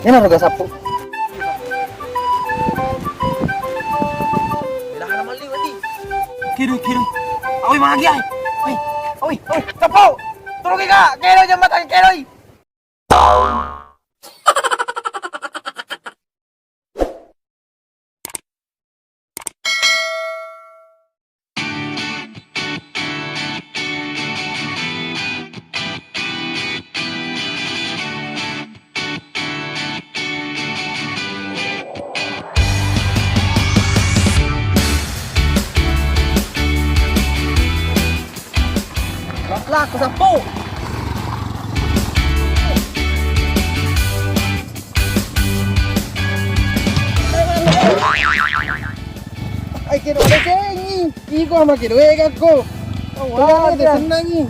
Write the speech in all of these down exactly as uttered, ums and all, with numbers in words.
Ena roga sappo. Bela hana mali wadi. Kiri, kiri. Awi magi ai. Oi, oi, oi, sappo. Tolong ka, kero jembatan kero. Laku sappo. Ai kero ada cengi. Iko ama kero ega ko. Oh, wah, ada senangi.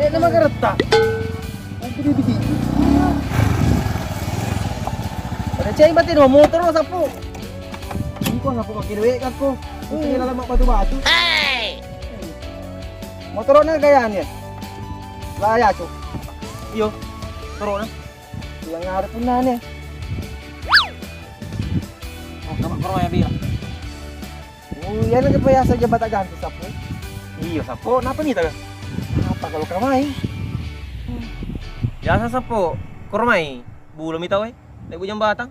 Eh, nama kereta. Aku di biji. Ada cengi berarti dua motor lo sappo. Iko sappo pakai duit aku. Itu dalam batu-batu. Motorona gayanya. Lah ya, Cuk. Iyo. Motorona. Yang ada punane. Oh, kamu koro ya bilang. Oh, iya lagi biasa jembatan ganti sappo. Iya, sappo. Kenapa nih, taga? Apa kalau kamai? Biasa sappo. Koromai. Bulu mita we. Lebu jembatan.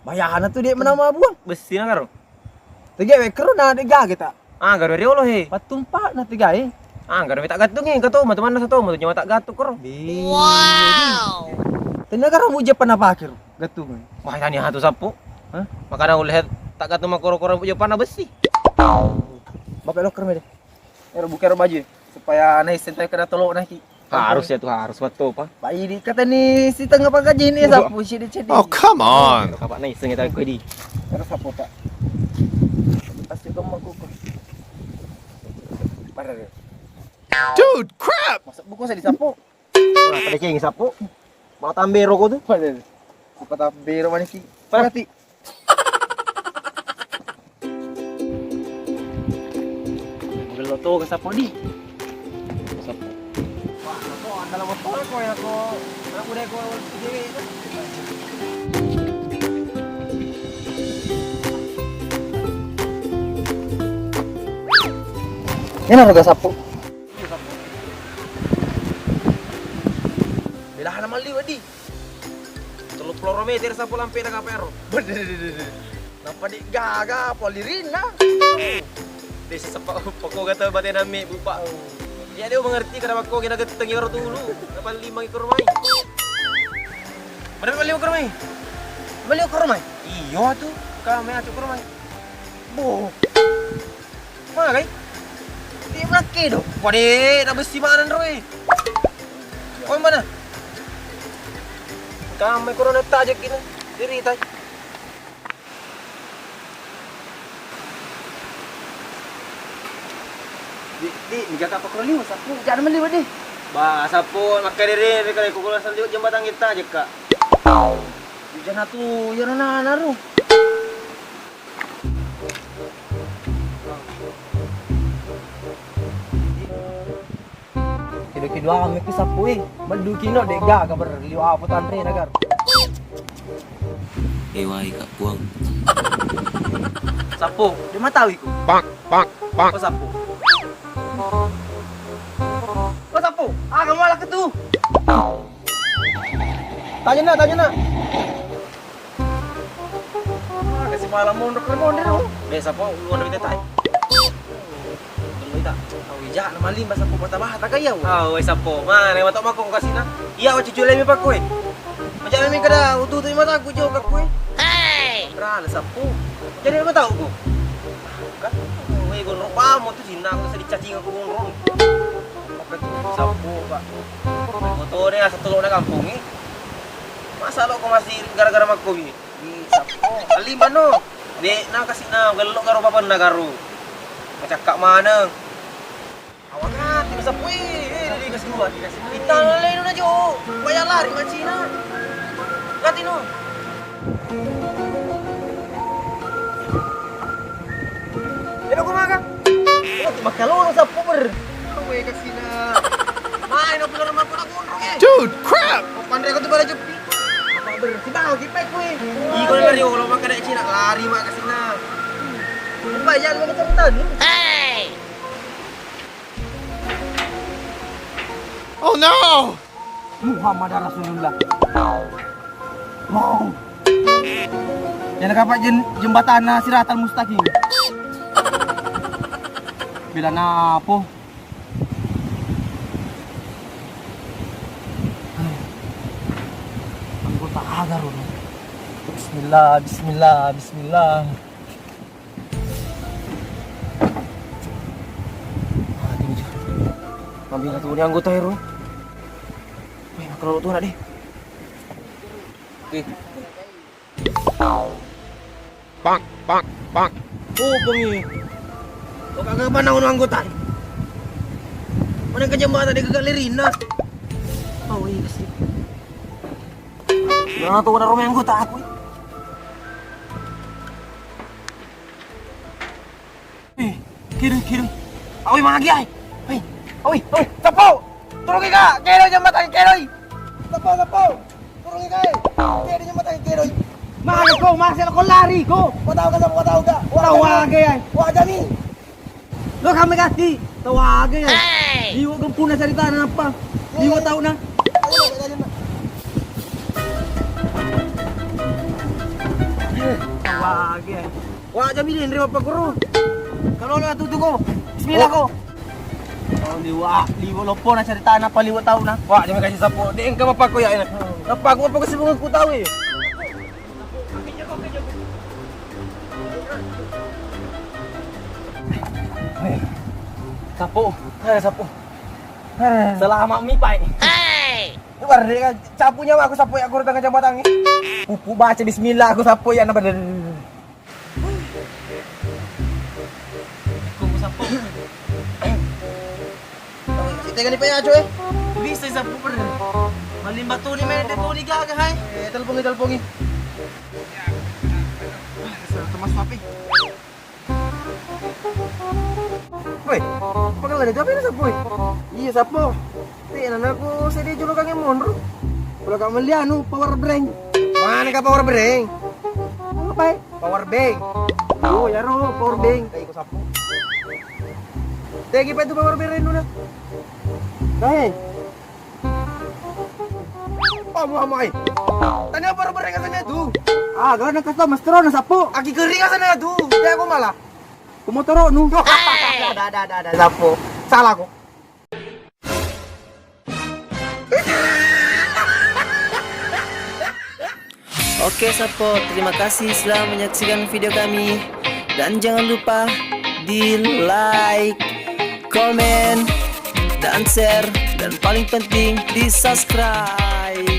Bayana tu dia menama buang. Besi na karo. Tege we kero na de gage ta. Ah, garo riolo he. Pattumpa na tega e. Ah, garo mita gattung e, kato matu manna sato matu nyawa tak gattung koro. Wow. Tenna garo mujeppa na pakir gattung. Wah, tani hatu sappo. Hah? Makana ulle tak gattung makoro-koro mujeppa na besi. Bapak loker mede. Ero bukero baju supaya naisseng tau kada tolok naki. Harus ya tu, harus mattopa. Pak, idi katani sitengah pagaji ni sappo sidi cedi. Oh, come on. Kapak naisseng tau kedi. Ero sappo tak. Pasti kamu aku kok. Parah deh. Dude, crap. Masa buku saya di sappo. Nah, pada ceng sappo. Mau tambero ko tu. Pada. Siapa tambero maniki? Parah. Berarti Magello to ke sappo di. Sappo. Wah, sappo adalah motor ko ya ko. Anak muda ko dewe itu. Ini harga sappo. Belahan mali wadi. Tellu puluh meter sappo lampe na kapero. Nappa di gaga polirinna. Desa seppa poko gata batena me bupa. Iya dia mengerti kada makko kena geteng iyaro tulu. Nappa lima ekor mai. Mana lima ekor mai? Lima ekor mai? Iyo tu. Kame acu ekor mai. Bo. Magai? Di melakke do. Pade na besi maneng ro e. Kau mana? Kame korona tajak kina. Diri tai. Di, di, niga ka pakro liu sappo. Jangan meli wadi. Ba sappo makkedere kale ko kula saliu jembatan kita aja kak. Jangan tu ya nana naru. Kido-kido ame ki sappo e. Meddu kino de gaga ber liu apa tanre nagar. Ewai kak puang. Sappo, de matawi ku. Pak, pak, pak. Ko sappo. Ko sappo, aga mala ketu. Tanya na, tanya na. Kasi malam mondok, mondok. Biasa po, lu ada kita tai. Kita. Au ija na malimba sappo bata-bata kaya. Ah, wes sappo. Mana mata mako kasina. Iya, wajib jual mi pakku e. Aja mi kada utu-utu mata aku jauh kakku e. Hei. Rala sappo. Jadi apa tahu ku? Kan, weh, gondrong pamo tu Cina, aku sedih cacing aku gondrong. Maka tu sappo, Pak. Motore asa tolong na kampung e. Masa lo ko masih gara-gara makko ini? Di sappo. Lima no. Dek na kasih na gelok garo papan na garo. Macakak mana? Awang hati bisa pui. Eh, di kasih dua, di kasih dua. Kita lele no jo. Bayar lari macina. Ganti no. Eno ko makan. Oh, tu makan lo sappo ber. Weh kasina. Mai no pulang rumah ko na gondrong e. Dude, crap. Ko pandre ko tu bala jepi. Berarti bagi pekku. Iko lari, olo makkeda Cina lari mak kasina. Bayar bagi ceritanya. Oh no! Muhammad Rasulullah. Mau. Yang kapal jen-, jembatanna Siratal Mustaqim. Bila napo? Anggota agar, Bro. Bismillah, bismillah, bismillah. Ah, ini, Cak. Ambil satu ini anggota, ya, Bro. Wih, makan dulu tuh, nak, deh. Oke. Pak, pak, pak. Oh, bengi. Kok kagak mana ono anggota? Mana ke jembatan dia kagak lirina? Oh, iya sih. Nah, tuh ada rumah anggota aku. Eh, kiri, kiri. Awi magi ai. Hei, awi, awi, sapo. Turungi ka, kiri jembatan kiri. Sapo, sapo. Turungi ka. Kiri jembatan kiri. Mana ko, masa ko lari ko? Kau tahu ka, kau tahu ka? Tahu age ai. Wah, jami. Lo kami kati. Tahu age ai. Liwa gempuna cerita apa? Liwa tahu na. Ayo, ayo, ayo. Tahu age ai. Wah, jami ni nerima pakuru. Kalau lo tutu ko. Bismillah ko. Oh, liwa, liwa lopo na cerita na apa liwa tahu na. Wah, jami kasih sapo. Dek engka mapakku ya ini. Apa aku apa kesibungan ku tahu ya. Sapo, eh, sapo. Eh. Selamat mi pai. Hei. Warde kan capu nyawa aku sapo ya guru tengah jembatan ini. Pupu baca bismillah aku sapo ya na badan. Ko sapo. Kita kan ipa ya, coy. Bisa sapo per. Malimba tuni main de tuni gaga hai. Eh, telepongi, telepongi. Termasuk apa? Woi, pagala de tapi sapo. Iya, sapo. Te, nanaku sedih jolo kangen monro. Kalau kamu lihat anu power bank. Mana ka power bank? Apa? Power bank. Oh, ya ro, power bank. Tadi ku sapu. Tegi pa itu power bank rendu na. Kae. Pamu amai. Tanya power bank sana tu. Ah, gak ada kata mas terus na sapu. Aki kering sana tu. Dia aku malah. Ku motoro nu. Ada, ada, ada, ada, sapu. Salah aku. Oke, Sapo, terima kasih sudah menyaksikan video kami. Dan jangan lupa di like, komen, dan share, dan paling penting di subscribe.